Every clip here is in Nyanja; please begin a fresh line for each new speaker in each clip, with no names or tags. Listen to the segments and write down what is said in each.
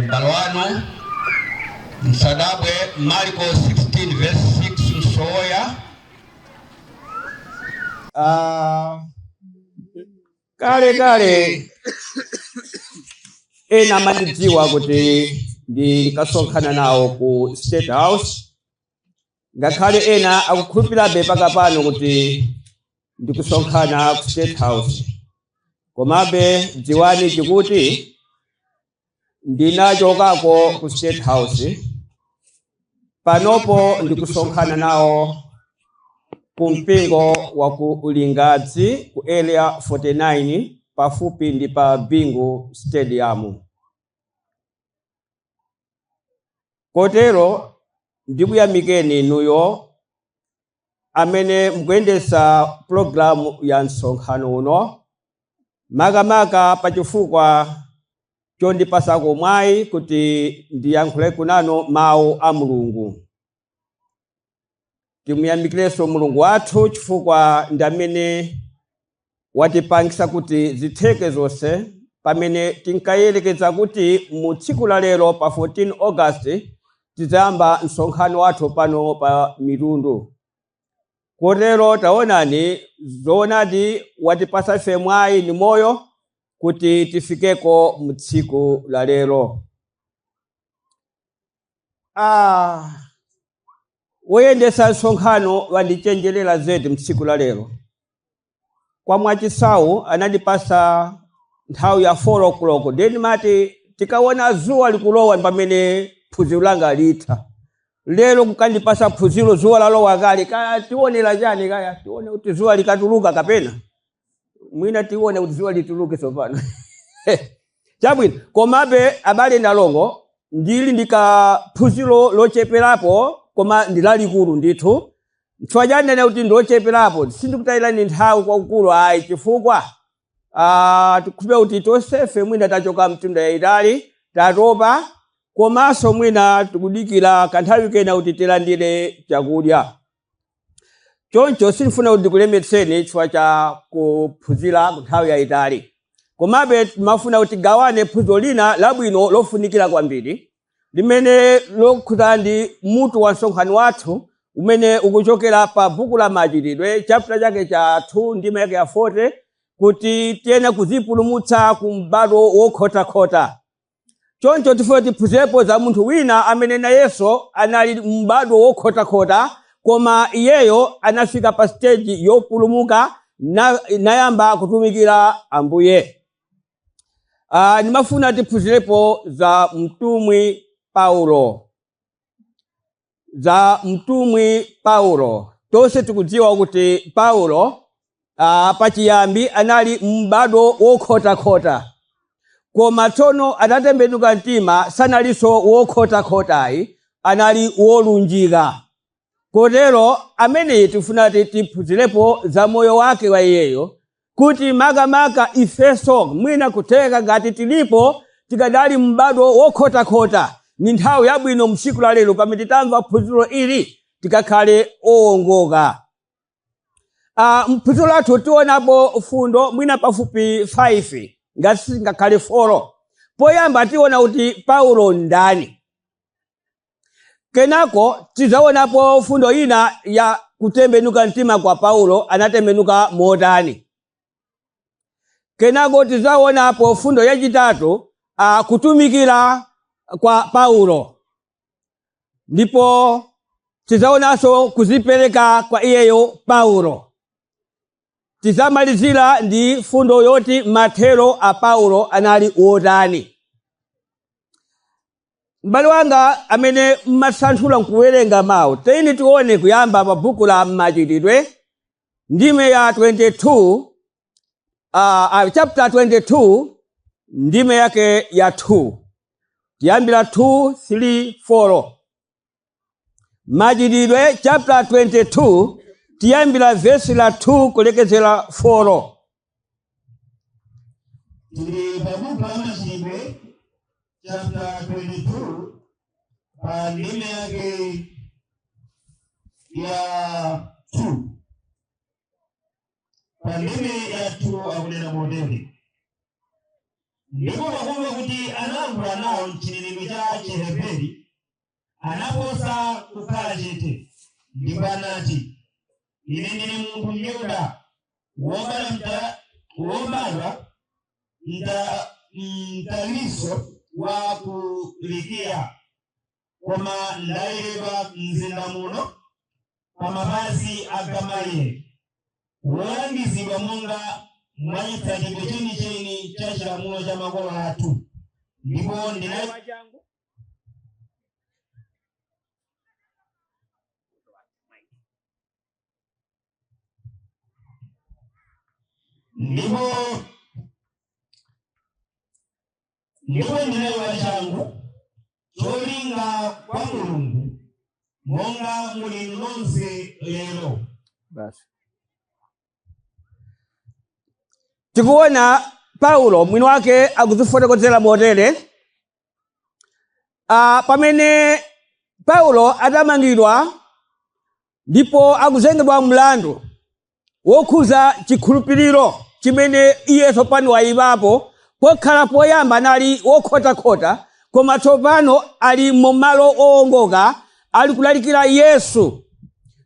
M'bale wanu Msadabwe Marko 16 verse 6 Msowoya.
Kale kale ena amandidziwa kuti ndinkasonkhana nawo ku State House, ngakhale ena akukhulupirabe paka pano kuti ndikusonkhana ku State House. Komabe dziwani chikuti ndinachokako ku State House, panopo ndikusonkhana nawo ku mpingo wa ku Lingadzi ku Area 49 pafupi ndi pa Bingu Stadium. Kotero ndikuyamikeni inuyo amene mukuyendetsa pulogalamu ya msonkhano uno, makamaka pachifukwa chondipasako mwayi kuti ndiyankhule kunano mawu a Mulungu. Timuyamikirenso Mulungu wathu chifukwa ndi amene watipangisa kuti zitheke zonse pamene tinkayerekeza kuti mu tsiku la lero pa 14 August tizayamba msonkhano wathu pano pa Mitundu. Kotero taonani zoonadi watipasa ife mwayi ni moyo kuti tifikeko mu tsiku la lero. Woyendetsa msonkhano wandichenjerera zedi mtsiku la lero. Kwa mwachisawu anandipasa nthawi ya 4 o'clock, then mati tikaona zuwa likulowa pamene phunziro langa litha. Lero kukandipasa phunziro zuwa lalowa kale, kaya tionera chani, kaya tione kuti zuwa likatuluka kapena mwina tione kuti zuwa lituluke tsopano. Chabwino, komabe abale ndalongo ndili ndikaphunziro locheperapo koma ndi lalikulu ndithu. Chifukwa chani ndinena kuti ndilocheperapo? Sindikutayirani nthawi kwakukulu ayi, chifukwa tikukhulupirira kuti tonsefe mwina tachoka mtunda yayitali, tatopa, komanso mwina tikudikira kanthawi kena kuti tilandire chakudya. Choncho sindifuna kuti ndikulemetseni chifukwa cha kuphunzira nthawi yayitali, komabe timafuna kuti tigawane phunziro lina labwino lofunikira kwambiri limene lokhudzana ndi mutu wa msonkhano wathu umene ukuchokera pa buku la Machitidwe chapter chake cha 2 ndima yake ya 40, kuti tiyene kuzipulumutsa ku m'bado wokhotakhota. Choncho tifuna tiphunzirepo za munthu wina amene nayenso anali m'bado wokhotakhota, koma iyeyo anafika pa stage yopulumuka nayamba kutumikira Ambuye. Ndimafuna tiphunzirepo za mtumwi Paulo. Za mtumwi Paulo. Tonse tikudziwa kuti Paulo pachiyambi anali m'bado wokhotakhota, koma tsono adatembenuka mtima, sanalinso wokhotakhotayi, anali wolunjika. Kotero ameneyi tifuna tiphunzirepo za moyo wake wa iyeyo, kuti makamaka ifeso mwina kutheka ngati tilipo tikadali m'bado wokhotakhota, ni nthawi yabwino msiku la lero pamene titamva phunziro ili tikakhale owongoka. Mphunziro lathu tionapo fundo mwina pafupi 5 ngati singakhale 4. Poyamba tiona kuti Paulo ndani, kenako tidzaonapo fundo ina ya kutembenuka mtima kwa Paulo, anatembenuka motani. Kenako tidzaonapo fundo yachitatu, kutumikira kwa Paulo, ndipo tidzaonanso kuzipereka kwa iyeyo Paulo. Tidzamalizira ndi fundo yoti mathero a Paulo anali wotani. M'bale wanga amene mmasanthula nkuwerenga mawu, tiyeni tione kuyamba pa buku la Machitidwe ndime ya 22, chapter 22 ndime yake ya 2, tiyambira 2, 3, 4. Machitidwe chapter 22 tiyambira verse la 2 kulekezera 4.
Tili pa buku la Machitidwe chapter 22 pa ndime yake ya 2. Pa ndime ya 2 akunena motere: Ndipo pakumva kuti analankhula nawo mchinenedwe cha Chiheberi, anaposa kukhala chete, ndipo anati, "Ine ndine munthu Myuda, wobadwa mTariso wa ku Kilikiya, koma ndaleredwa mzinda muno pa mapazi a Gamalieli, wolangizidwa monga mwachitsatidwe chenicheni cha chilamulo cha makolo athu, ndipo ndina ndipo ndinali wachangu cholinga kwa Mulungu, monga muli nonse lero."
Basi. Tikuona Paulo mwini wake akuzifotokozera motere. Pamene Paulo atamangidwa ndipo akuzengedwa mlandu wokhuza chikhulupiriro chimene iye tsopano wayimapo, pokhala poyamba anali wokhotakhota, koma tsopano ali mumalo owongoka, ali kulalikira Yesu.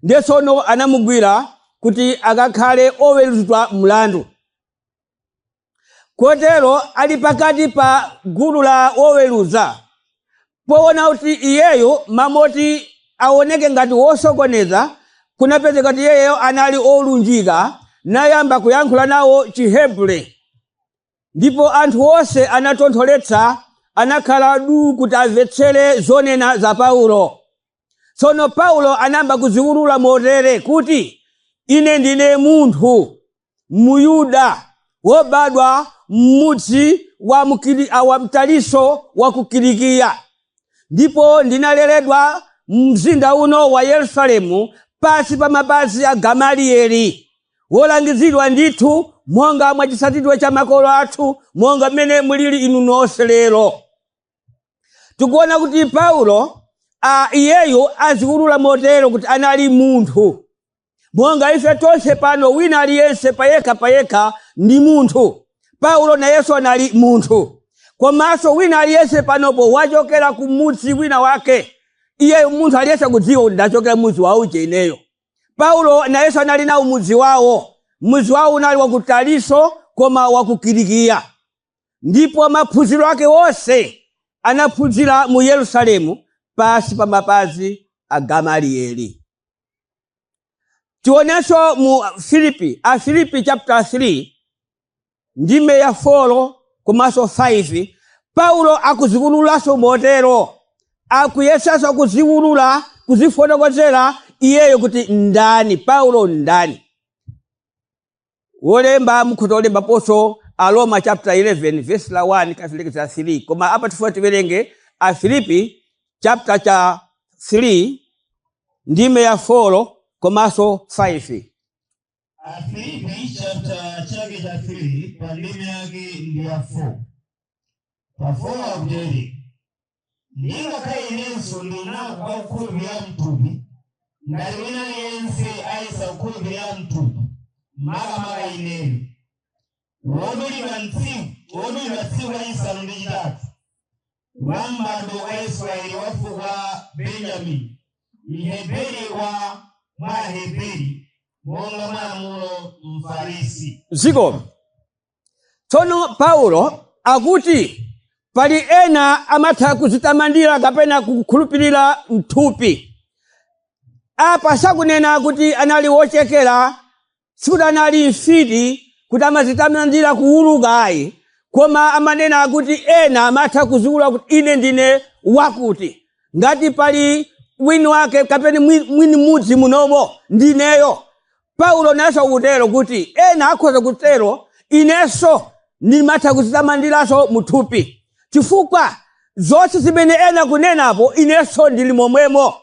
Ndiye tsono anamugwira kuti akakhale oweruzidwa mlandu. Kotero ali pakati pa gulu la oweruza, poona kuti iyeyo mamoti aoneke ngati wosokoneza, kunapezeka kuti iyeyo anali olunjika, nayamba kuyankhula nawo Chihebri. Ndipo anthu onse anatontholetsa, anakhala du kuti amvetsere zonena za Paulo. Tsono Paulo anayamba kuziwulula motere kuti, "Ine ndine munthu Muyuda, wobadwa m'mudzi wa Mtaliso wa ku Kilikiya, ndipo ndinaleredwa mzinda uno wa Yerusalemu pasi pa mapazi a Gamalieli, wolangizidwa ndithu monga mwachisatidwe cha makolo athu, monga mmene mulili inu nonse lero." Tikuona kuti Paulo iyeyo aziwulula motero kuti anali munthu monga ife tonse pano, wina aliyense payekha payekha ndi munthu. Paulo nayenso anali munthu, komanso wina aliyense panopo wachokera ku mudzi wina wake. Iye munthu aliyense akudziwa kuti ndachokera mudzi wauje ineyo. Paulo nayenso anali nawo mudzi wawo. Mudzi wawo unali wa ku Tariso, koma wa ku Kilikiya, ndipo maphunziro ake onse anaphunzira mu Yerusalemu pasi pa mapazi a Gamalieli. Tionenso mu Filipi, a Filipi chapter 3 ndime ya 4 komanso 5, Paulo akuziwululanso motero, akuyesanso kuziwulula, kuzifotokozera iyeyo kuti ndani Paulo, ndani. Wolemba mukhoza olemba ponso Aroma chapter 11 verse la 1 kafilekezera 3, koma apa tifuna tiwerenge a Filipi chapter cha 3 ndime ya 4 komanso 5.
Afilipi chapter chake cha 3, pa ndime yake ndi ya 4. Pa 4 akutere, "Ndingakhale inenso ndinako kwa kukhulupirira mthupi, ngati wina aliyense ayesa kukhulupirira mthupi, makamaka ineyo, wodulidwa tsiku lachisanu ndi chitatu, wa m'bado wa Israeli, wa fuko la Benjamini, Mheberi wa mwa Aheberi, monga mwa lamulo Mfarisi."
Ziko. Tsono Paulo akuti pali ena amatha kuzitamandira kapena kukhulupirira mthupi. Apa sakunena kuti anali wochekera, sikuti anali mfiti kuti amazitamandira kuwuluka ayi, koma amanena kuti ena amatha kuziwulula kuti ine ndine wakuti, ngati pali wini wake kapena mwini mudzi munomo ndineyo. Paulo nayenso akutero kuti ena akhoza kutero, inenso ndimatha kuzitamandiranso muthupi, chifukwa zonse zimene ena kunenapo inenso ndili momwemo,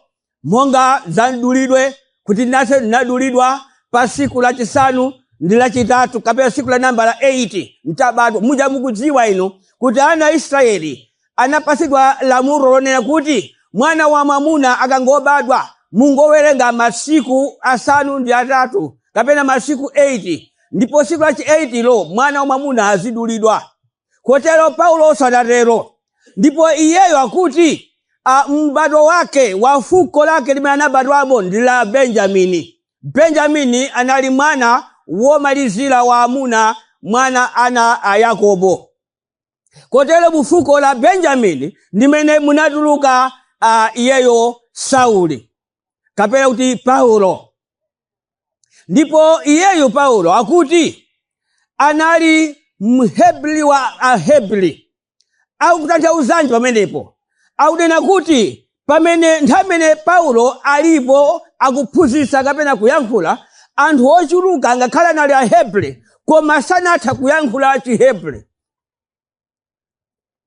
monga zadulidwe, kuti nase ndinadulidwa pa tsiku lachisanu ndi lachitatu kapena tsiku la namba la 8 mtabadwa. Muja mukudziwa inu kuti ana a Israeli anapasidwa lamulo lonena kuti mwana wa mwamuna akangobadwa mungowerenga masiku 8 kapena masiku 8, ndipo tsiku lachi 8 lo mwana wa mwamuna azidulidwa. Kotero Paulo sanatero, ndipo iyeyo akuti m'badwo wake wa fuko lake limene anabadwamo ndi la Benjamini. Benjamini anali mwana womalizira wa amuna, mwana ana a Yakobo. Kotero mu fuko la Benjamini ndimene munatuluka iyeyo Sauli, kapena kuti Paulo. Ndipo iyeyo Paulo akuti anali Mhebri wa Ahebri. Akutanthauzanji pamenepo? Akunena kuti pamene nthawi imene Paulo alipo akuphunzitsa kapena kuyankhula, anthu ochuluka ngakhale anali Ahebri koma sanatha kuyankhula Chihebri.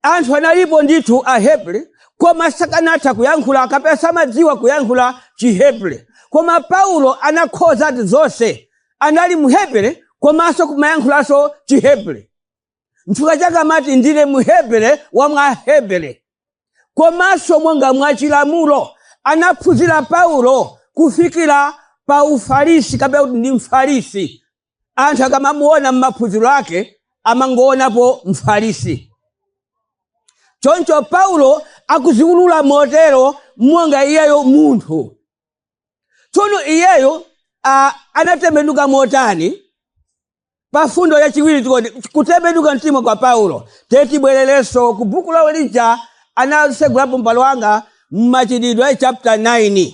Anthu analipo ndithu Ahebri koma sakanatha kuyankhula kapena samadziwa kuyankhula Chihebri. Koma Paulo anakhoza zonse, anali Mhebri komanso kumayankhulanso Chihebri. Nchifukwa chake amati ndine Mhebri wa Mwahebri. Komanso monga mwachilamulo anaphunzira Paulo kufikira pa ufarisi, kapena kuti ndi Mfarisi. Anthu akamamuona m'maphunziro ake amangoonapo Mfarisi. Choncho Paulo akuziwulula motero monga iyeyo munthu. Tsono iyeyo anatembenuka motani? Pa fundo yachiwiri tikoti kutembenuka mtima kwa Paulo. Tetibwererenso ku buku lawo lija anasegulapo m'bale wanga m'Machitidwe chapter 9,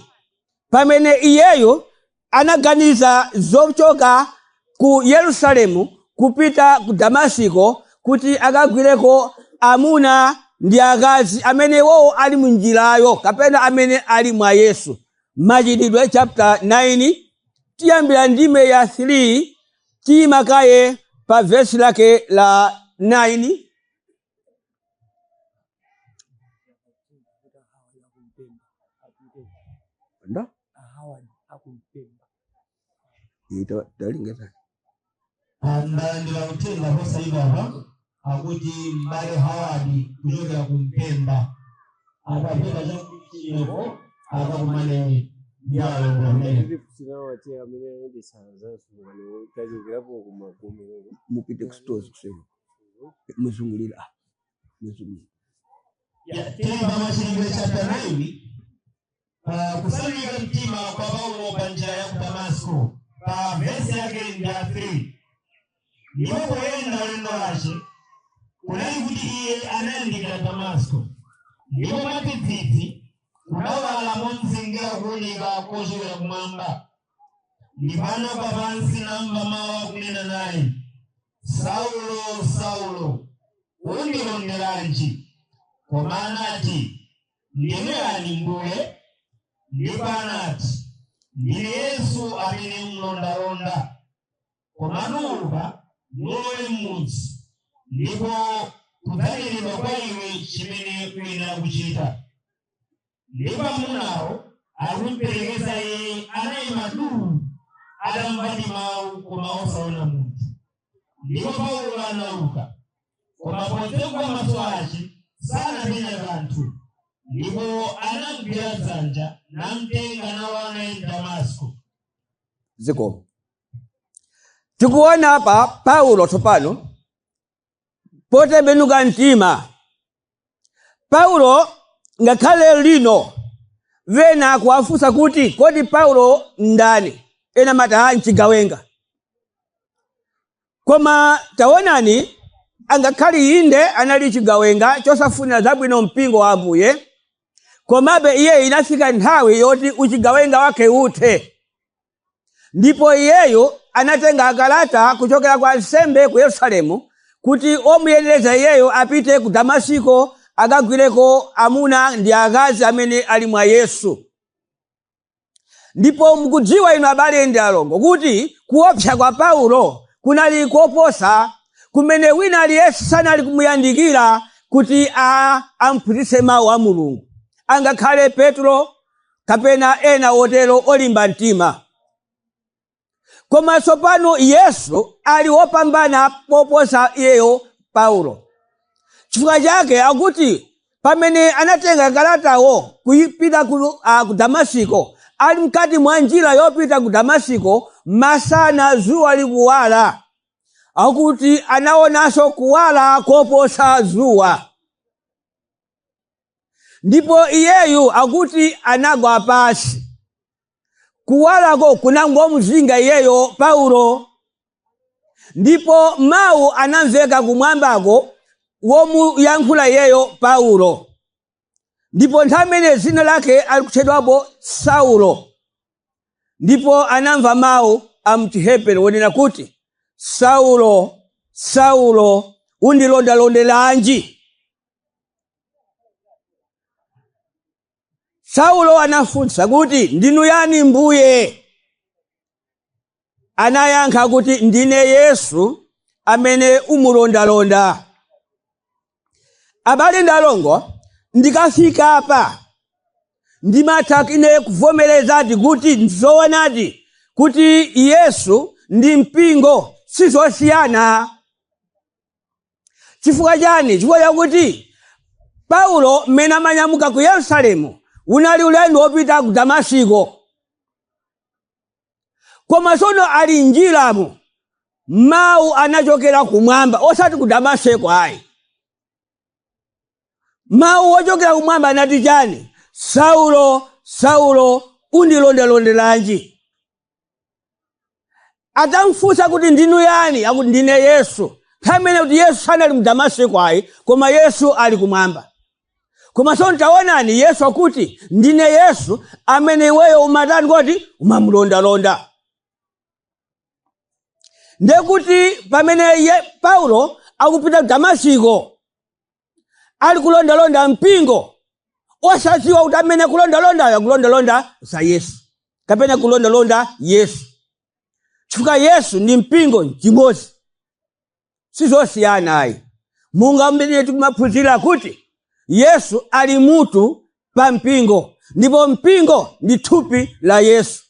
pamene iyeyo anaganiza zochoka ku Yerusalemu kupita ku Damasiko kuti akagwireko amuna ndi akazi amene wowo ali munjirayo kapena amene ali mwa Yesu. Machitidwe chapter 9 tiyambira ndime ya 3 tiyimakaye pa vesi lake la 9. Nda?
Ndalandira uthenga posachedwapa akuti m'bale Howard kuchokera ku Mpemba akapita chakuchireko akakumane ndi alongo amene.
Mupite ku stores kuseri. Muzungulira. Muzungulira.
Tili pa Machitidwe chapter 9, kusanulika mtima kwa Paulo pa njira ya ku Damasiko, pa vesi yake ndi ya 3. Ndipo poyenda ulendo wace kunali kuti iye anayandikira Damasiko, ndipo mwadzidzidzi kunawala momzingira kuwunika kochokera kumwamba. Ndipo anagwa pansi namva mawu akunena naye, Saulo, Saulo, undilonderanji? Koma anati, Ndine yani Mbuye? Ndipo anati, Ndine Yesu amene mlondalonda. Koma nuuka nulowe m'mudzi, ndipo kudzanenedwa kwa iwe chimene uyenera kuchita. Ndipo amunawo akumperekeza iye anayima duu atamva ndi mawu koma osaona munthu. Ndipo Paulo anauka, koma potsekula maso ake sanapenya kanthu. Ndipo anamugwira dzanja namtenga nalowa naye m'Damasiko.
Ziko tikuona apa Paulo tsopano potembenuka mtima. Paulo ngakhale lino vena akuwafunsa kuti kodi Paulo ndani? Ena amati a mchigawenga. Koma taonani, angakhale inde anali chigawenga chosafunira zabwino mpingo wa Ambuye, komabe iye inafika nthawi yoti uchigawenga wake uthe. Ndipo iyeyo anatenga akalata kuchokera kwa ansembe ku Yerusalemu kuti omuyenereza iyeyo apite ku Damasiko akagwireko amuna ndi akazi amene ali mwa Yesu. Ndipo mukudziwa inu abale ndi alongo kuti kuopsa kwa Paulo kunali koposa kumene wina aliyense sanali kumuyandikira kuti amphunzitse mawu a Mulungu, angakhale Petro kapena ena otero olimba mtima. Koma tsopano Yesu ali wopambana poposa iyeyo Paulo. Chifukwa chake akuti pamene anatenga kalatawo kuyipita ku Damasiko, ali mkati mwa njira yopita ku Damasiko, masana zuwa likuwala, Akuti anaonanso kuwala koposa zuwa, ndipo iyeyu akuti anagwa pasi. Kuwalako kunangomuzinga iyeyo Paulo, ndipo mawu anamveka kumwambako womuyankhula iyeyo Paulo. Ndipo nthawi imene dzina lake alikutchedwapo Saulo. Ndipo anamva mawu a mchiheberi wonena kuti, Saulo, Saulo, undilondalondelanji? Saulo anafunsa kuti, ndinu yani Mbuye? Anayankha kuti, ndine Yesu amene umulondalonda. Abale ndi alongo, ndikafika apa ndimatha ine kuvomerezati kuti nzoonadi kuti Yesu ndi mpingo sizosiyana. Chifukwa chani? Chifukwa chakuti Paulo mmene amanyamuka ku Yerusalemu unali ulendo wopita ku Damasiko, koma tsono ali njiramo mawu anachokera kumwamba, osati ku Damasiko ayi. Mawu ochokera kumwamba anati chani? Saulo, Saulo, undilondalondelanji? Atamfunsa kuti ndinu yani, akuti ndine Yesu. Nthawi imene kuti Yesu sanali mu Damasiko ayi, koma Yesu ali kumwamba. Koma tsono taonani, Yesu akuti ndine Yesu amene iweyo umatani kuti umamulondalonda. Ndekuti pamene Paulo akupita ku Damasiko ali kulondalonda mpingo, osadziwa kuti amene kulondalondayo akulondalonda za Yesu kapena kulondalonda Yesu, chifukwa Yesu ndi mpingo chimodzi, sizosiyana ayi. Munga mmene tikumaphunzira kuti Yesu ali mutu pa mpingo, ndipo mpingo ndi thupi la Yesu.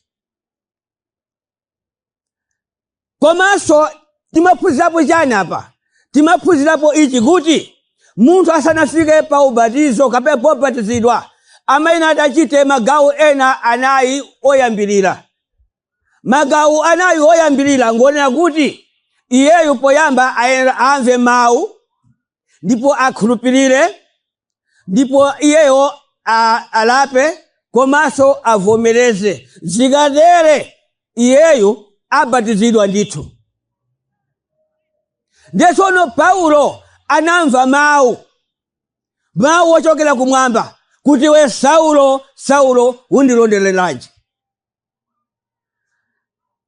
Komanso timaphunzirapo chani apa? Timaphunzirapo ichi kuti munthu asanafike pa ubatizo kapena pobatizidwa amene adachite magawo ena anayi oyambirira. Magawo anayi oyambirira ngonena kuti iyeyu poyamba ayenera amve mawu, ndipo akhulupirire, ndipo iyeyo alape, komanso avomereze. Zikatere iyeyu abatizidwa ndithu. Ndiye tsono Paulo anamva mawu, mawu ochokera kumwamba kuti we Saulo, Saulo, undilondeleranji?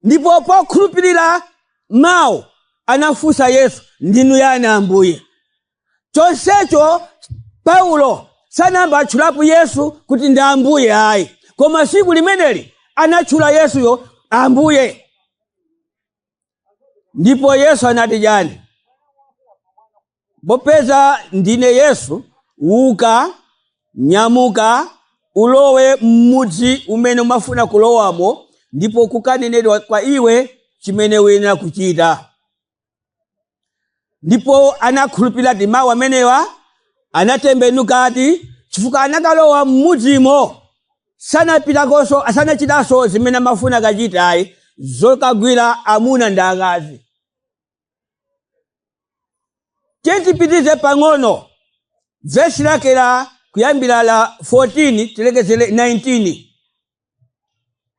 Ndipo pokhulupirira mawu anafunsa Yesu, ndinu yani Ambuye? Chonsecho Paulo sanamba atchulapo Yesu kuti ndi Ambuye ayi, koma tsiku limeneli anatchula Yesuyo Ambuye. Ndipo Yesu anati chani? Popeza ndine Yesu, uka, nyamuka, ulowe m'mudzi umene umafuna kulowamo, ndipo kukanenedwa kwa iwe chimene uyenera kuchita. Ndipo anakhulupirira ti mawu amenewa, anatembenukati, chifukwa anakalowa m'mudzimo, sanapitakonso, sanachitanso zimene amafuna kachitayi, zokagwira amuna ndi akazi. Tiyeni pang'ono vesi lake la kuyambira la 14 tilekezere 19.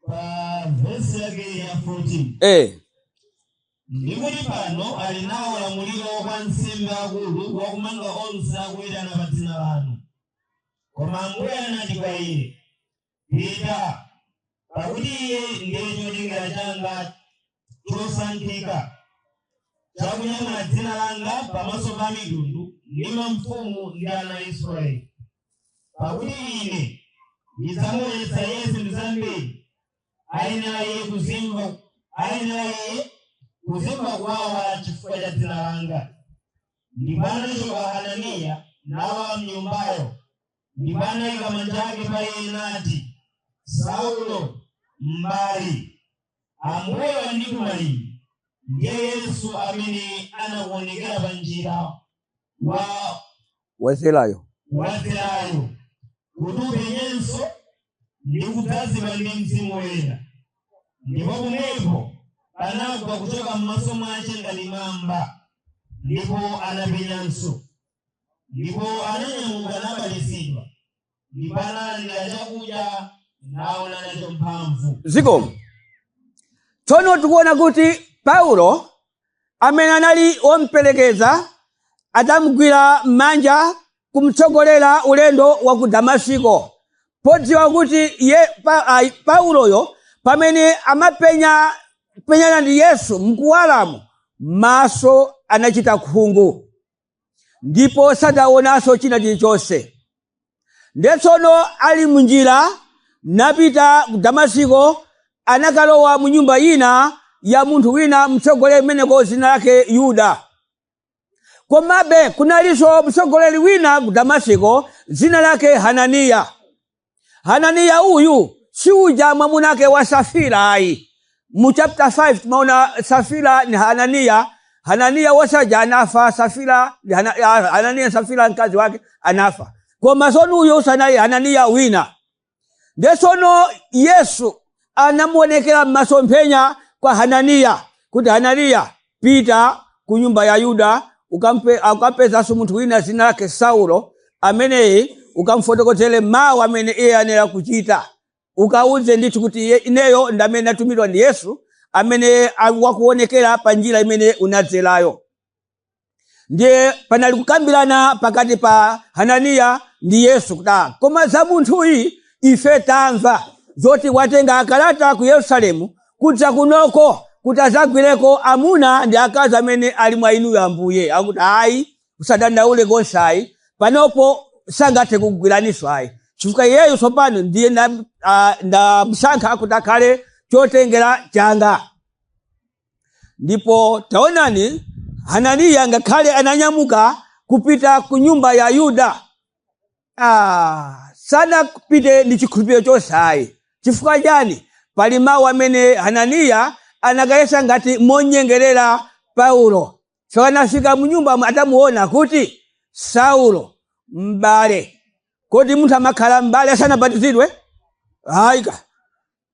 Pa vesi yake ya 14. Ndikuti pano ali nawo ulamuliro kwa nsembe akulu wakumanga onse akuyitana pa dzina lanu. Koma Ambuye anati kwa iye, pita, pakuti iye ndiye chotengera changa chosankhika, chakunyamula dzina langa pamaso pa mitundu ndi mafumu ndi ana a Israeli. Pakuti ine ndidzamuonetsa iye zinthu zambiri, ayenera iye kuzimva kuwawa chifukwa cha dzina langa. Ndipo anachoka Hananiya nalowa mnyumbayo, ndipo anayika manja ake pa iye nati, Saulo, m'bale, Ambuye wandituma ine, ndiye Yesu amene anakuonekera pa njira
wazerayo,
kuti upenyenso ndi kudzazidwa ndi Mzimu Woyera. Ndipo pomwepo Panagwa kuchoka m'maso mwace ngati mamba, ndipo anapenyanso. Ndipo ananyamuka nabatizidwa, ndipo analandira chakudya naona nacho mphamvu.
Zikomo. Tsono tikuona kuti Paulo amene anali womperekeza atamugwira m'manja kumtsogolera ulendo wa ku Damasiko, podziwa kuti ye Pauloyo pamene amapenya penyana ndi Yesu mkuwalamo, maso anachita khungu ndipo sadaonanso china chilichonse. Ndiye tsono ali munjira napita ku Damasiko, anakalowa mu nyumba ina ya munthu wina mtsogoleri meneko zina lake Yuda. Komabe kunalinso mtsogoleri wina ku Damasiko zina lake Hananiya. Hananiya uyu si uja mwamunake wa Safira ayi. Mu chapter 5 timaona Safira ni Hananiya. Hananiya wosaja anafa, Safira ni Hananiya Safira mkazi wake anafa. Koma tsono uyu sanali Hananiya wina. Ndiye tsono Yesu anamuonekera m'masomphenya kwa Hananiya kuti, Hananiya, pita ku nyumba ya Yuda ukampezanso munthu wina zina lake Saulo, ameneyi ukamfotokozere mawu amene iye anena kuchita. Ukauze ndithu kuti ineyo ndi amene natumidwa ndi Yesu amene wakuonekera pa njira imene unadzerayo. Ndiye panali kukambirana pakati pa Hananiya ndi Yesu kuti, koma za munthuyi ife tamva zoti watenga akalata ku Yerusalemu kudza kunoko kuti azagwireko amuna ndi akazi amene ali mwa inuyo Ambuye. Akuti ayi, usadandaule konse ayi, panopo sangathe kukugwiraninso ayi, chifukwa iyeyo tsopano ndiye ndamusankha kuti akhale chotengera changa. Ndipo taonani, Hananiya ngakhale ananyamuka kupita ku nyumba ya Yuda, sanapite ndi chikhulupiriro chonse ayi. Chifukwa chani? Pali mawu amene Hananiya anakayesa ngati monyengerera Paulo. So anafika mu nyumba atamuona kuti Saulo m'bale. Kodi munthu amakhala m'bale asanabatizidwe? Ayika.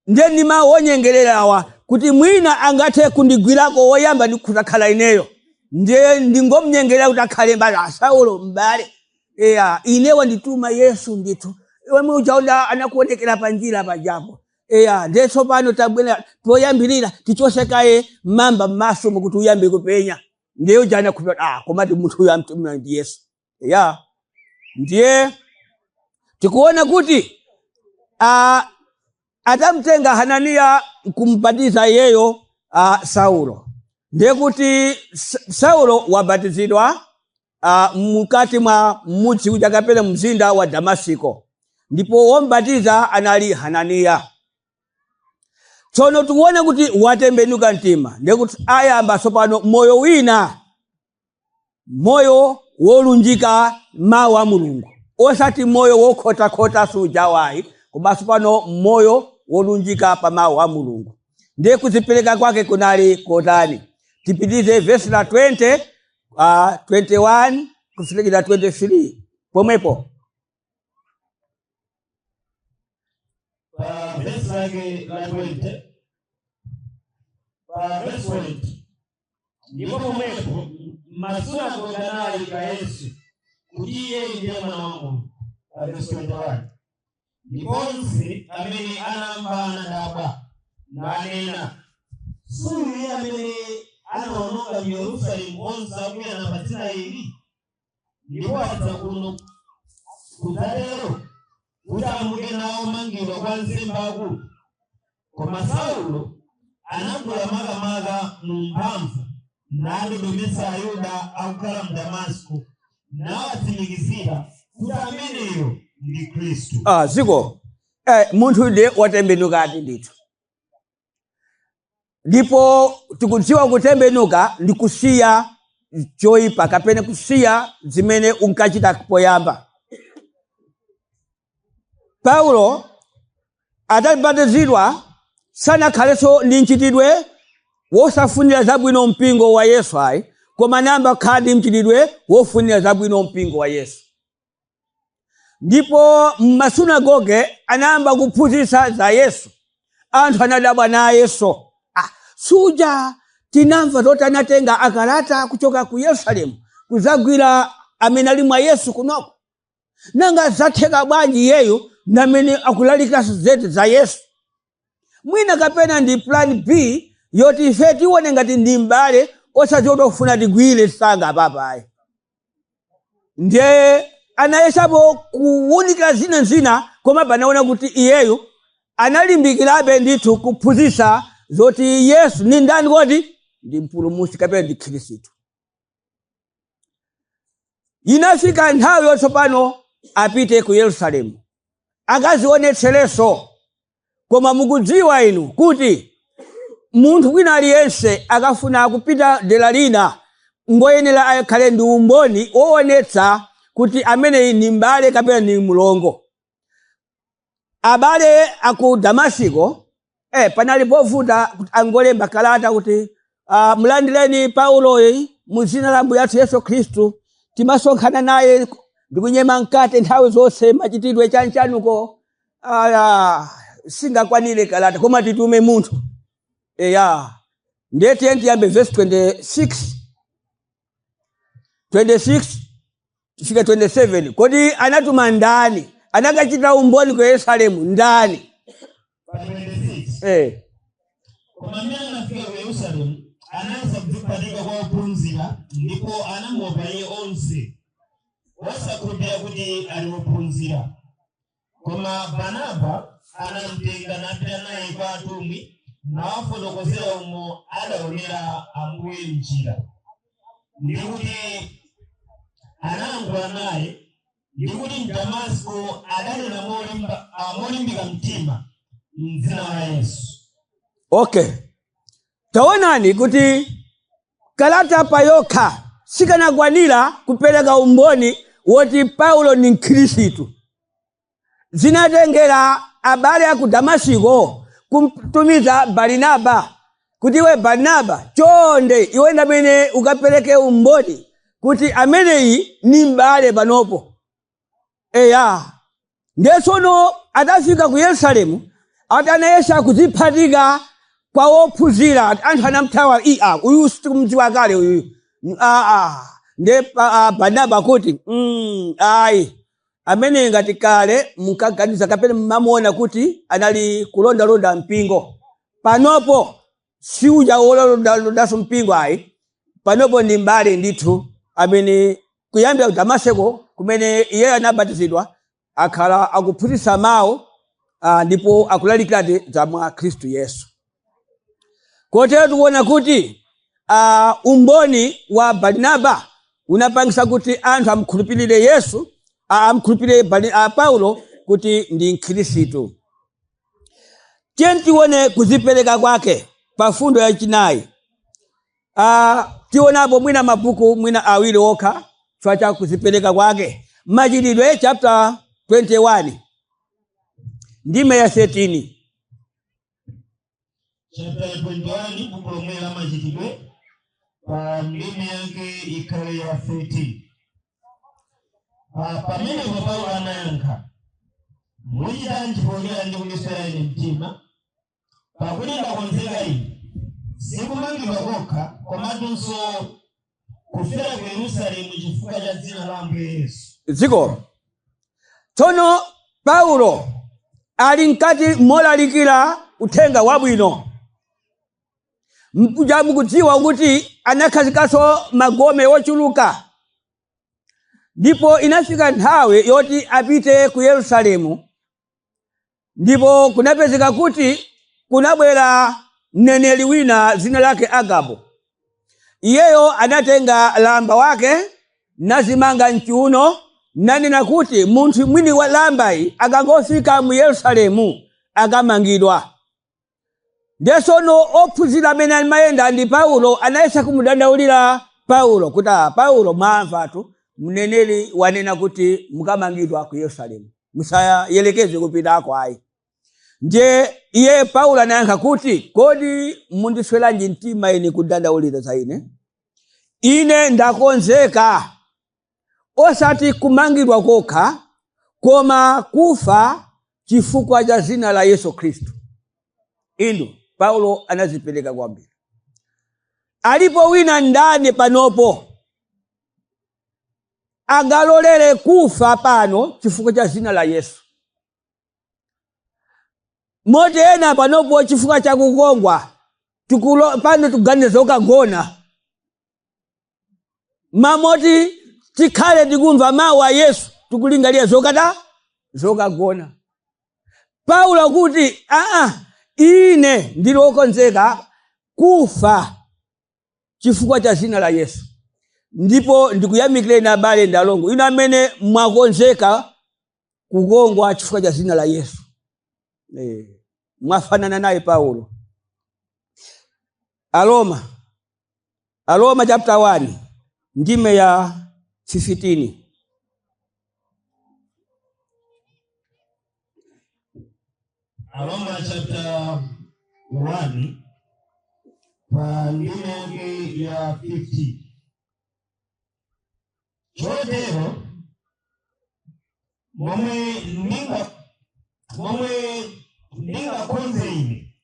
Ndiye ndi mawu onyengerera awa kuti mwina angathe kundigwirako woyamba ndi kutakhala ineyo. Ndiye ndingomnyengerera kuti akhale m'bale. Saulo m'bale. Eya, ine wandituma Yesu ndithu. Wemwe uja anakuonekera pa njira pajapo. Eya, ndiye tsopano tabwera poyambirira tichosekaye mamba m'maso mukuti uyambe kupenya. Ndiye uja anakhulupirira, komati munthu uyu amtumira ndi Yesu. Eya, ndiye tikuona kuti atamtenga Hananiya kumbatiza iyeyo Saulo. Ndiye kuti Saulo wabatizidwa mukati mwa mudzi uja kapena mzinda wa Damasiko, ndipo wombatiza anali Hananiya. Tsono tikuona kuti watembenuka mtima, ndiye kuti ayamba tsopano moyo wina, moyo wolunjika mawu a Mulungu, osati moyo wokhotakhota sujawayi, koma tsopano moyo wolunjika pa mawu a Mulungu. Ndiye kudzipereka kwake kunali kotani? Tipitize verse la 20, 21 kufikira 23 pomwepo.
Pa verse lake la 20, pa verse 20, ndipo pomwepo masunagoge analalika Yesu kuti iye ndiye mwana wa Mulungu. Pa verse 21, ndipo onse amene anamva anadabwa nanena, suyu iye amene anaononga mu Yerusalemu onse akuyana pa dzina ili? Ndipo adza kuno kudzatero kuti amuke nawo mangidwa kwa nsembe akulu. Koma Saulo anakula makamaka mu mphamvu, nadodometsa Ayuda akukhala mu Damasiko, nawatsimikizira kuti ameneyo ndi Khristu.
Ziko munthu ndiye watembenukadi ndithu. Ndipo tikudziwa kutembenuka ndi kusiya choyipa kapena kusiya zimene unkachita poyamba. Paulo atabatizidwa sanakhalenso ndi mchitidwe wosafunira zabwino mpingo wa Yesu ayi, koma anayamba kukhala ndi mchitidwe wofunira zabwino mpingo wa Yesu. Ndipo m'masunagoge anayamba kuphunzitsa za Yesu. Anthu anadabwa nayenso. Suja tinamva zoti anatenga akalata kuchoka ku Yerusalemu kuzagwira amene ali mwa Yesu kunoko. Nanga zatheka bwanji iyeyo namene akulalikiraso zete za Yesu? Mwina kapena ndi plan B yoti ife tione ngati ndi m'bale, osati otofuna tigwire sanga papayi. Ndiye anayesapo kuwunikira zina zina, koma panaona kuti iyeyo analimbikirabe ndithu kuphunzitsa zoti Yesu ni ndani, kodi ndi mpulumutsi kapena ndi Khristu. Inafika nthawi yotsopano apite ku Yerusalemu akazionetserenso. Koma mukudziwa inu kuti munthu wina aliyense akafuna kupita dera lina ngoyenera akhale ndi umboni woonetsa kuti ameneyi ni m'bale kapena ni mlongo. Abale aku Damasiko panali povuta kuti angolemba kalata kuti mulandireni Paulo mu dzina la Ambuye athu Yesu Khristu, timasonkhana naye ndikunyema mkate nthawi zonse, machitidwe chanchanuko. Singakwanire kalata, koma titume munthu. Eya, ndiye tiye tiyambe verse 26 26 tifika 27. Kodi anatuma ndani? Anakachita umboni ku Yerusalemu ndani?
Pa 26. Koma mmene anafika ku Yerusalemu, anayesa kudziphatika kwa ophunzira, ndipo anamuopa iye onse, osakhulupirira kuti ali ophunzira. Koma Barnaba anamtenga napita naye kwa atumwi, nawafotokozera umo adaonera Ambuye m'njira, ndi kuti analankhula naye, ndi kuti m'Damasiko adanena molimbika mtima m'dzina la Yesu.
Okay, taonani kuti kalata payokha sikanakwanira kupereka umboni woti Paulo ni mkhristu. Zinatengera abale aku Damasiko kumtumiza Barinaba kuti, iwe Barinaba, chonde iwe ndamene ukapereke umboni kuti ameneyi ni m'bale panopo. Eya, ndiye tsono atafika ku Yerusalemu, atanayesa kudziphatika kwa wophunzira, anthu anamthawa. Iya, uyu sitikumudziwa kale uyu. Aa, ndiye Barnaba kuti, ayi, amene ngati kale munkaganiza kapena mmamuona kuti anali kulondalonda mpingo, panopo si uja wolondalondanso mpingo ayi, panopo ndi mbale ndithu amene kuyambira ku Damasiko kumene iye anabatizidwa akhala akuphunzitsa mawu, ndipo akulalikiradi za mwa Khristu Yesu. Kotero tikuona kuti umboni wa Barnaba unapangisa kuti anthu amkhulupirire Yesu, amkhulupirire Paulo kuti ndi mkhristu. Tiye tione kudzipereka kwake pa fundo yachinayi. Tionapo mwina mabuku mwina awiri okha chifukwa cha kudzipereka kwake. Machitidwe chapter 21 ndime ya 13.
Chapter 21, buku lomwe la Machitidwe, pa ndime yake ikhale ya 13. Pamenepo Paulo anayankha, "Muchitanji polira ndi kundiswera ine mtima? Pakuti ndakonzeka ine, sikumangidwa kokha, komanso kufera ku Yerusalemu chifukwa cha dzina la Ambuye Yesu."
Dziko tsono Paulo ali mkati molalikira uthenga wabwino. Mkuja mukudziwa kuti anakhazikanso magome ochuluka, ndipo inafika nthawi yoti apite ku Yerusalemu, ndipo kunapezeka kuti kunabwera mneneri wina dzina lake Agabo. Iyeyo anatenga lamba wake nazimanga mchiuno, nanena kuti munthu mwini wa lambayi akangofika mu Yerusalemu akamangidwa. Ndiye tsono ophunzira amene amayenda ndi Paulo anayesa kumudandaulira Paulo kuti, "Paulo, mwamvatu mneneri wanena kuti mukamangidwa ku Yerusalemu, musayelekeze kupitako ayi." Ndiye iye Paulo anayankha kuti, "Kodi mundisweranji mtima ine kudandaulira za ine? Ine ndakonzeka osati kumangidwa kokha, koma kufa chifukwa cha dzina la Yesu Khristu." Inu, Paulo anazipereka kwambiri. Alipo wina ndani panopo angalolere kufa pano chifukwa cha zina la Yesu? Moti ena panopo chifukwa cha kukongwa pano tikuganiza ukagona, mamoti tikhale tikumva mawu a Yesu tikulingalira zokata zokagona. Paulo kuti ine ndili wokonzeka kufa chifukwa cha zina la Yesu. Ndipo ndikuyamikireni abale ndi alongo inu amene mwakonzeka kukongwa chifukwa cha zina la Yesu. Mwafanana naye Paulo. Aroma chapter 1 ndime ya 15.
Aroma chapter 1 pa ndime yake ya 50. Chotero momwe ndingakonze ine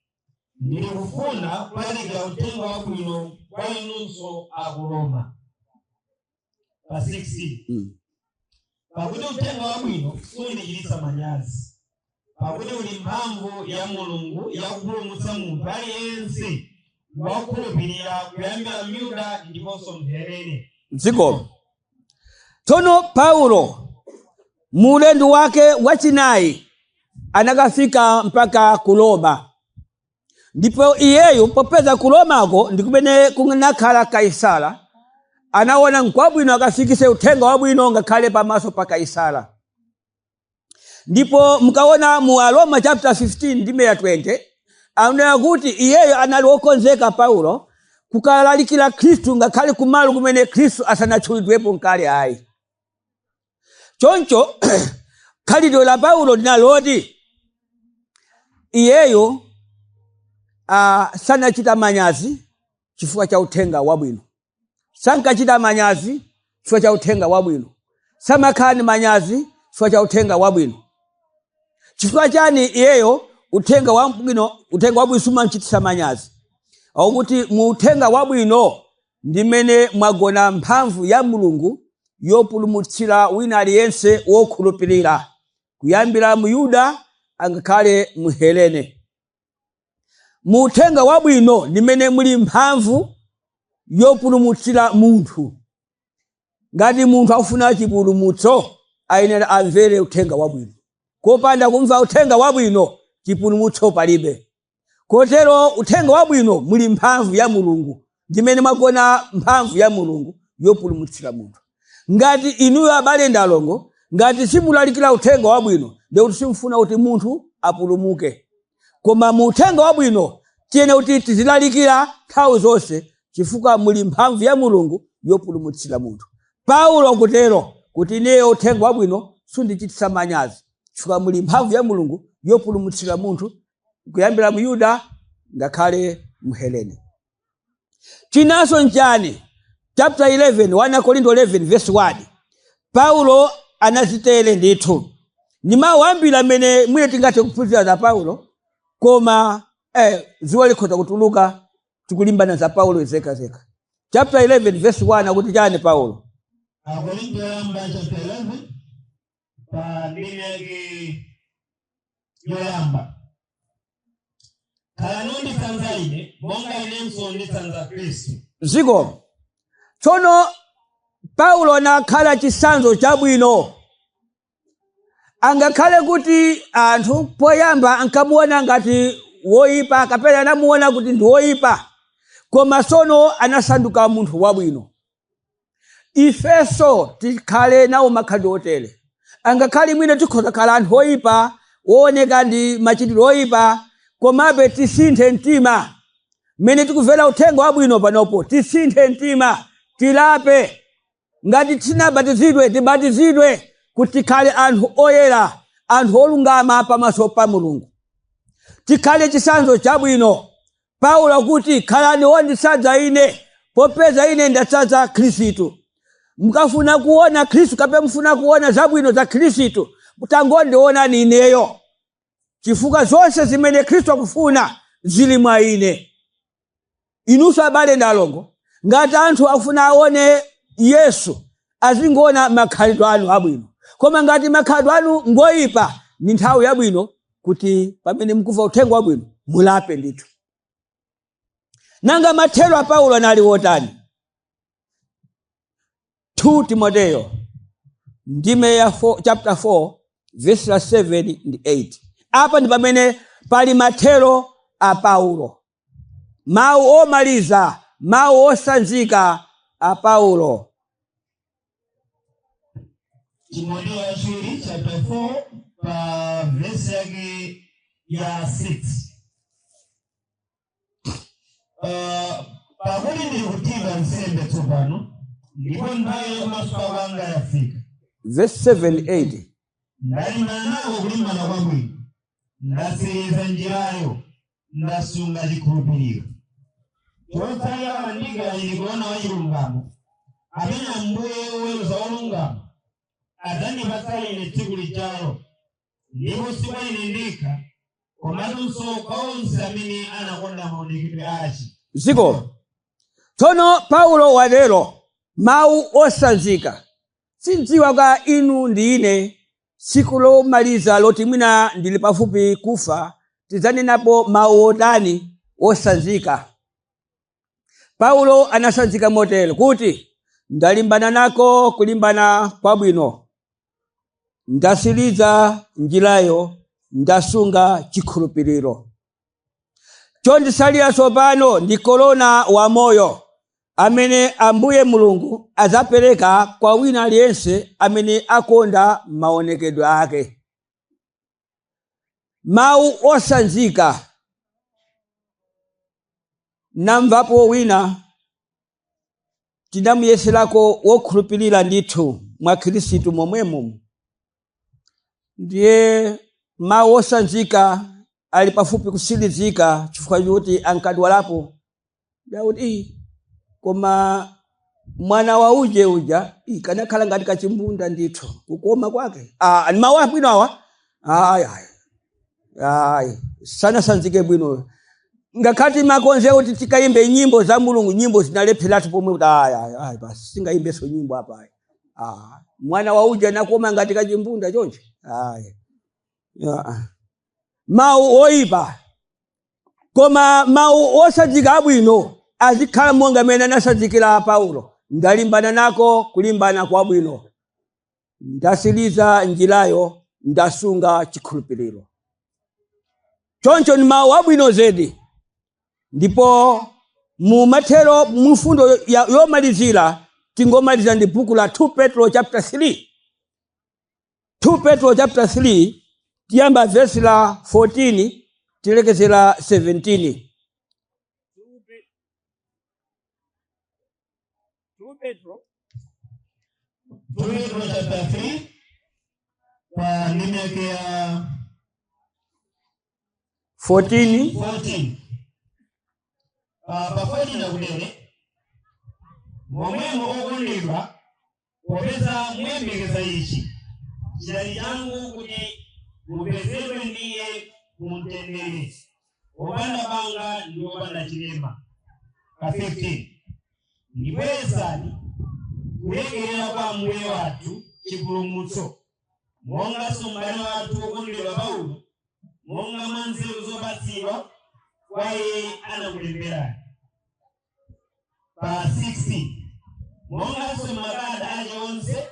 ndikufuna kulalikira uthenga wabwino kwa inunso aku Roma. Pa 16. Pakuti uthenga wabwino sundichititsa manyazi, pakuti uli mphamvu ya Mulungu yakupulumutsa munthu aliyense wakukhulupirira, kuyambira Myuda ndiponso Mhelene.
Dziko. Tsono Paulo mulendo wake wachinayi anakafika mpaka ku Roma. Ndipo iyeyo popeza ku Romako ndi kumene kunakhala Kaisara, anaona nkwabwino akafikise uthenga wabwino ngakhale pamaso pa Kaisara. Ndipo mukaona mu Aroma chapter 15 ndime ya 20, anena kuti iyeyo anali wokonzeka Paulo kukalalikira Khristu ngakhale kumalo kumene Khristu asanatchulidwepo nkale ayi. Choncho khalidwe la Paulo linaloti iyeyo sanachita manyazi chifukwa cha uthenga wabwino. Sankachita manyazi chifukwa cha uthenga wabwino. Samakhala ndi manyazi chifukwa cha uthenga wabwino. Chifukwa chani iyeyo uthenga wabwino sumamchititsa manyazi? Akuti mu uthenga wabwino ndimene mwagona mphamvu ya Mulungu yopulumutsira wina aliyense wokhulupirira, kuyambira Myuda angakhale Mhelene. Mu uthenga wabwino ndimene muli mphamvu yopulumutsira munthu. Ngati munthu akufuna chipulumutso ayenera amvere uthenga wabwino. Kopanda kumva uthenga wabwino chipulumutso palibe. Kotero uthenga wabwino muli mphamvu ya Mulungu, ndimene mwagona mphamvu ya Mulungu yopulumutsira munthu. Ngati inuyo abale ndi alongo, ngati simulalikira uthenga wabwino, ndikuti simufuna kuti munthu apulumuke. Koma mu uthenga wabwino tiyene kuti tizilalikira nthawi zonse, chifukwa muli mphamvu ya Mulungu yopulumutsira munthu. Paulo kutero kuti ineyo uthenga wabwino sundichititsa manyazi, chifukwa muli mphamvu ya Mulungu yopulumutsira munthu kuyambira Myuda ngakhale Mhelene. Chinanso nchani? Chapter 11, 1 Korinto 11 verse 1. Paulo anazitere ndithu. Ni mawu ambiri amene mwine tingathe kuphunzira za Paulo, koma zuwa likhoza kutuluka tikulimbana za Paulo zeka. Chapter 11 verse 1 akuti chani Paulo?
Akorinto yoyamba chapter 11 pa ndime yake yoyamba. Khalani onditsanza ine monga inenso nditsanza Khristu.
Ziko. Tsono Paulo anakhala chitsanzo chabwino. Angakhale kuti anthu poyamba ankamuona ngati woyipa, kapena anamuona kuti ndi woyipa, koma tsono anasanduka munthu wabwino. Ifeso tikhale nawo makhalidwe otere. Angakhale mwina tikhoza khala anthu oyipa, wooneka ndi machitidwe oyipa, komabe tisinthe mtima. Mmene tikumvera uthenga wabwino panopo, tisinthe mtima, tilape. Ngati tinabatizidwe, tibatizidwe kuti tikhale anthu oyera, anthu olungama pamaso pa Mulungu. Tikhale chitsanzo chabwino. Paulo kuti khalani wonditsanza ine, popeza ine ndatsanza Khristu. Mukafuna kuona Khristu kapena mufuna kuona zabwino za Khristu, mutangondiona ineyo, chifukwa zonse zimene Khristu akufuna zili mwa ine. Inunso abale ndi alongo, Ngati anthu akufuna aone Yesu, azingoona makhalidwe anu abwino. Koma ngati makhalidwe anu ngoyipa, ni nthawi yabwino kuti pamene mukumva uthenga wabwino mulape ndithu. Nanga mathero a Paulo anali wotani? 2 Timoteyo ndime ya 4, chapter 4 verse la 7 ndi 8. Apa ndi pamene pali mathero a Paulo, mawu omaliza, mawu osanzika a Paulo.
Timoteyo wachiwiri chapter 4 pa verse yake ya 6. Pakuti ndili kuthira nsembe tsopano, ndipo nthawi yakumasuka kwanga yafika.
Verse 7 8.
Ndalimbana nako kulimbana kwabwino, ndatsiriza njirayo, ndasunga chikhulupiriro. Chotsalira wandikira ili korona wachilungamo, amene Ambuye woweruza wolungama adzandipatsa ine tsiku lijalo, ndipo si kwa ine ndekha, komanso kwa onse amene anakonda maonekedwe ache.
Ziko tsono Paulo watero mawu osanzika. Sindziwa ka inu ndi ine, tsiku lomaliza loti mwina ndili pafupi kufa, tidzanenapo mawu otani osanzika. Paulo anasanzika motero kuti ndalimbana nako kulimbana kwabwino, ndasiriza njirayo, ndasunga chikhulupiriro. Chondisalira tsopano ndi korona wa moyo, amene Ambuye Mulungu adzapereka kwa wina aliyense amene akonda maonekedwe ake. Mawu osanzika. Namvapo wina tinamuyeserako wokhulupirira ndithu mwa Khristu momwemo, ndiye mawu osanzika ali pafupi kusirizika chifukwa choti ankadwalapo. Ndakuti koma mwana wa uje uja kanakhala ngati kachimbunda ndithu kukoma kwake. Ni mawu abwino awa. Ayi, ayi, ayi, sanasanzike bwino. Ngakhati makonze kuti tikayimbe nyimbo za Mulungu, nyimbo zinalepheratu pomwe kuti ayi, ayi, ayi, basi singayimbeso nyimbo apa ayi. Mwana wa uja nakoma ngati kachimbunda chonje. Ayi. Ya. Mawu oyipa, koma mawu osadzika abwino azikhala monga amene anasadzikira Paulo. Ndalimbana nako kulimbana kwabwino, ndasiriza njirayo, ndasunga chikhulupiriro. Choncho ni mawu abwino zedi. Ndipo mu mathero, mu mfundo yomalizira, tingomaliza ndi buku la 2 Petro chapter 3. 2 Petro chapter 3 tiyamba verse la 14 tilekezera 17. 2 Petro
2 Petro chapter 3 pa ndime yake ya
14.
14. Pa 14 akutero, momwemo okondedwa, popeza muyembekeza ichi, chitani changu kuti mupezedwe ndiye mumtendere, wopanda banga ndi wopanda chilema. Pa 15, ndipo yesani kulekerera kwa Ambuye wathu chipulumutso, monganso m'bale wathu wokondedwa Paulo, monga mwa nzeru zopatsidwa kwa iye anakulemberani. Pa 16, monganso makalata ake onse,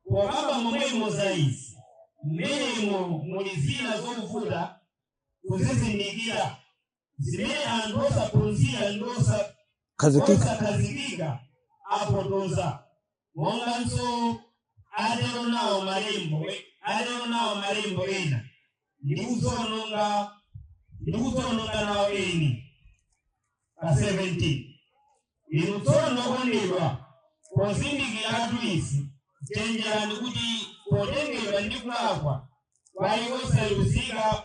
pokamba momwemo za izi, mmenemo muli zina zovuta kuzizindikira, zimene anthu osaphunzira ndi osakhazikika apotoza, monganso atero nawo malembo ena, ndi kudzononga nawo eni. Pa 17, inu tsono okondedwa, pozindikiratu izi, chenjerani kuti potengedwa ndi kulakwa kwa iwo osaweruzika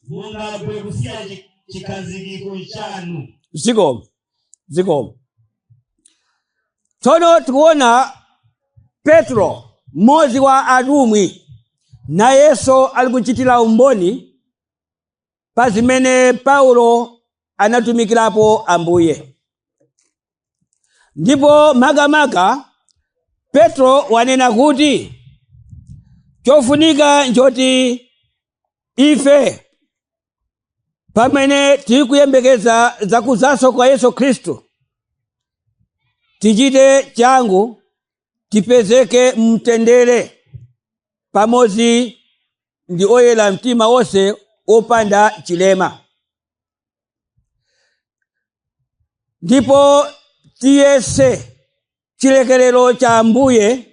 mungagwe kusiya chikhazikiko chanu.
Zikomo, zikomo. Tsono tikuona Petro, mmodzi wa atumwi, nayenso ali kuchitira umboni pa zimene Paulo anatumikirapo Ambuye. Ndipo makamaka Petro wanena kuti chofunika njoti ife pamene tiri kuyembekeza zakudzaso kwa Yesu Khristu tichite changu, tipezeke mtendere pamodzi ndi oyera mtima wonse opanda chilema. Ndipo tiyese chilekerero cha Ambuye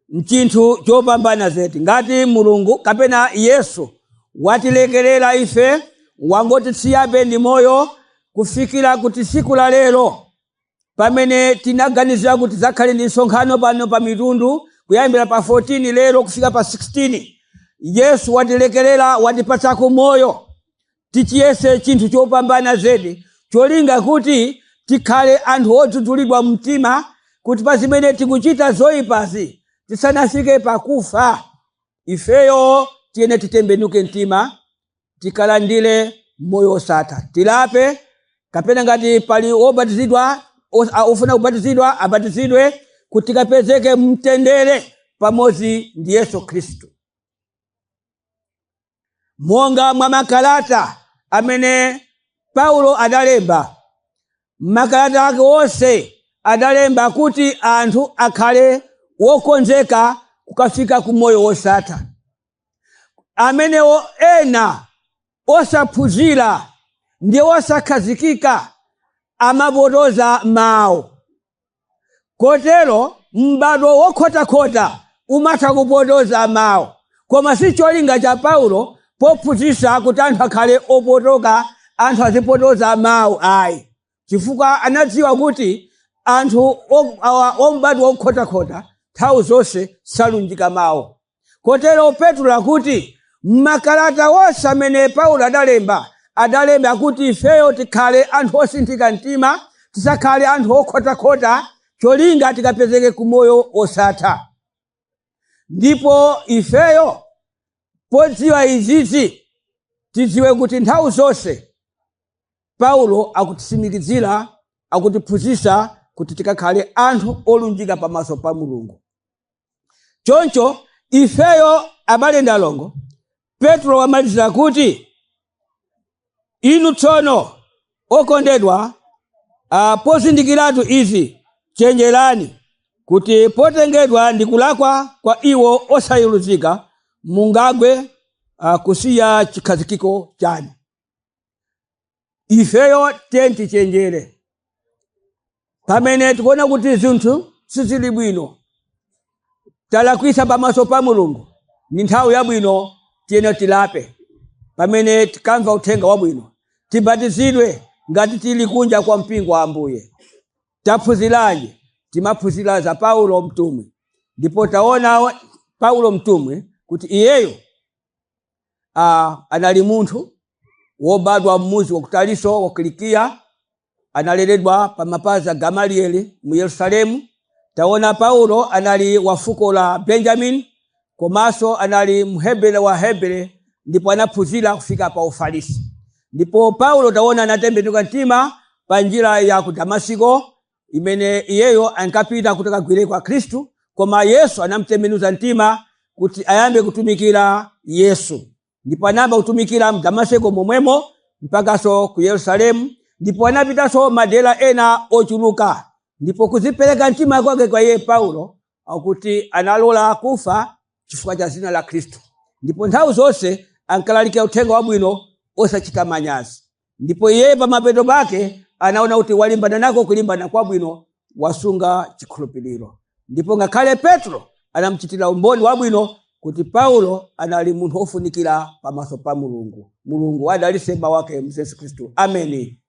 mchinthu chopambana zedi. Ngati Mulungu kapena Yesu watilekerera ife, wangotisiyabe ndi moyo kufikira kuti tsiku la lero pamene tinaganizira kuti zakhale ndi msonkhano pano pa mitundu kuyambira pa 14 lero kufika pa 16, Yesu watilekerera, watipatsako moyo. Tichiyese chinthu chopambana zedi, cholinga kuti tikhale anthu odzudzulidwa mtima, kuti pa zimene tikuchita zoyipazi tisanafike pakufa, ifeyo tiyene titembenuke mtima, tikalandire moyo osatha. Tilape, kapena ngati pali obatizidwa, ofuna kubatizidwa abatizidwe, kuti tikapezeke mtendere pamodzi ndi Yesu Khristu. Monga mwa makalata amene Paulo adalemba, makalata ake onse adalemba kuti anthu akhale wokonzeka kukafika ku moyo wosatha. Amenewo ena osaphunzira ndi osakhazikika amapotoza mawu. Kotero m'badwo wokhotakhota umatha kupotoza mawu, koma si cholinga cha Paulo pophunzitsa kuti anthu akhale opotoka, anthu azipotoza mawu ayi, chifukwa anadziwa kuti anthu om'badwo wokhotakhota nthawi zonse salunjika mawu. Kotero Petro akuti makalata wonse amene Paulo adalemba, adalemba kuti ifeyo tikhale anthu osinthika mtima, tisakhale anthu okhotakhota, cholinga tikapezeke ku moyo osatha. Ndipo ifeyo podziwa izizi tidziwe kuti nthawi zonse Paulo akutitsimikizira, akutiphunzitsa kuti tikakhale anthu olunjika pamaso pa Mulungu. Choncho ifeyo abale ndi alongo, Petro wamalizira kuti inu tsono okondedwa, pozindikiratu izi, chenjerani kuti potengedwa ndi kulakwa kwa iwo osayeruzika mungagwe kusiya chikhazikiko chanu. Ifeyo tichenjere pamene tikuona kuti zinthu sizili bwino, talakwisa pamaso pa Mulungu, ni nthawi yabwino tiyene tilape. Pamene tikamva uthenga wabwino, tibatizidwe ngati tili kunja kwa mpingo wa Ambuye. Taphunziranji? Timaphunzira za Paulo mtumwi, ndipo taona Paulo mtumwi kuti iyeyo anali munthu wobadwa mmuzi wa ku Tariso wa Kilikiya, analeredwa pa mapazi a Gamalieli mu Yerusalemu. Taona Paulo anali wa fuko la Benjamin, komanso anali Mhebere wa Hebere, ndipo anaphunzira kufika pa Ufarisi. Ndipo Paulo taona anatembenuka mtima pa njira ya ku Damasiko, imene iyeyo ankapita kuti akagwire kwa Khristu, koma Yesu anamtembenuza mtima kuti ayambe kutumikira Yesu. Ndipo anayamba kutumikira mu Damasiko momwemo mpakanso ku Yerusalemu, ndipo anapitanso madera ena ochuluka. Ndipo kuzipereka mtima kwake kwa iye Paulo akuti analola kufa chifukwa cha zina la Khristu. Ndipo nthawi zonse ankalalikira uthenga wabwino osachita manyazi. Ndipo iye pamapeto pake anaona kuti walimbana nako kulimbana kwabwino, wasunga chikhulupiriro. Ndipo ngakhale Petro anamuchitira umboni wabwino kuti Paulo anali munthu ofunikira pamaso pa Mulungu. Mulungu adalitse mawu ake mu Yesu Khristu. Ameni.